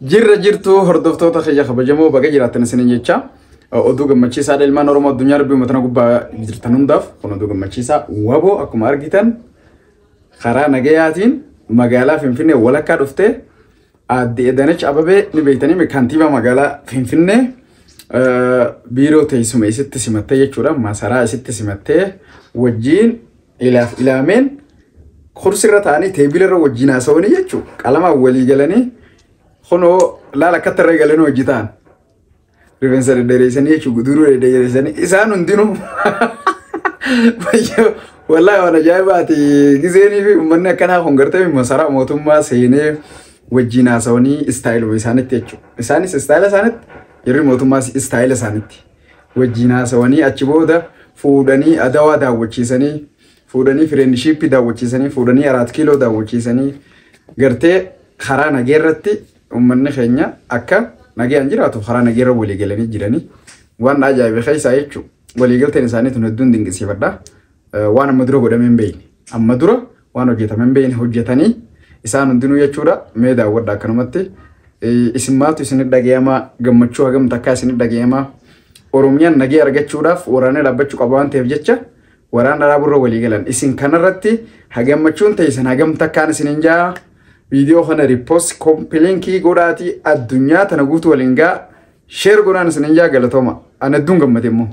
Jirra jirtu hordoftoota kiyya kabajamoo, baga jiraattan isiniin jecha. Oduu gammachiisaadha ilmaan Oromoo addunyaa rabbii uummata gubbaa jirtan hundaaf. Kun oduu gammachiisaa. Waboo akkuma argitan karaa nagayaatiin magaalaa Finfinnee walakkaa dhuftee, aadde Adaanech Ababee ni beektanii, kantiibaa magaalaa Finfinnee, biiroo teessuma isitti simattee jechuudha, masaraa isitti simattee wajjiin ilaaf ilaameen kursirra ta'anii teebilarra wajjiin haasa'anii jechuudha. Qalamaan walii galanii kunoo laala akkatti irra galanii hojii ta'an. Rifeensa dhedheereessanii jechuudha, guduruu dhedheereessanii isaan hundinuu. Wallaahi waan ajaa'ibaati, gizeenii fi uummanni akkanaa kun gartee masaraa mootummaa seenee wajjiin haasa'anii istaayiluma isaanitti jechuudha. Isaanis istaayila isaanitti, jirri mootummaas istaayila isaanitti wajjiin haasa'anii, achi booda fuudhanii Adawaa daawwachiisanii, fuudhanii Friendship daawwachiisanii, fuudhanii Araat Kiiloo daawwachiisanii, gartee karaa nageerratti uummanni keenya akka nagayaan jiraatu karaa nageerra walii galanii jiranii. Waan ajaa'iba keessaa jechuudha. Waliigalteen isaanii tun hedduun dinqisiifadha. Waan amma dura godhamee hin beekne. Amma dura waan hojjetame hin beekne hojjetanii isaan hundinuu jechuudha. Mee daawwadha akkanumatti. Isin maaltu isinit dhaga'amaa? Gammachuu hagam takkaa isinit dhaga'amaa? Oromiyaan nagee argachuudhaaf waraana dhaabbachuu qaba waan ta'eef jecha waraana dhaaburra walii galan. Isin kanarratti hagammachuun teessan hagam takkaan isin jaa? Viidiyoo kana repost, copy link godhaatii addunyaa tana guutuu waliin gaa, share godhaan isin jaa. Galatooma. Ani hedduun gammade immoo.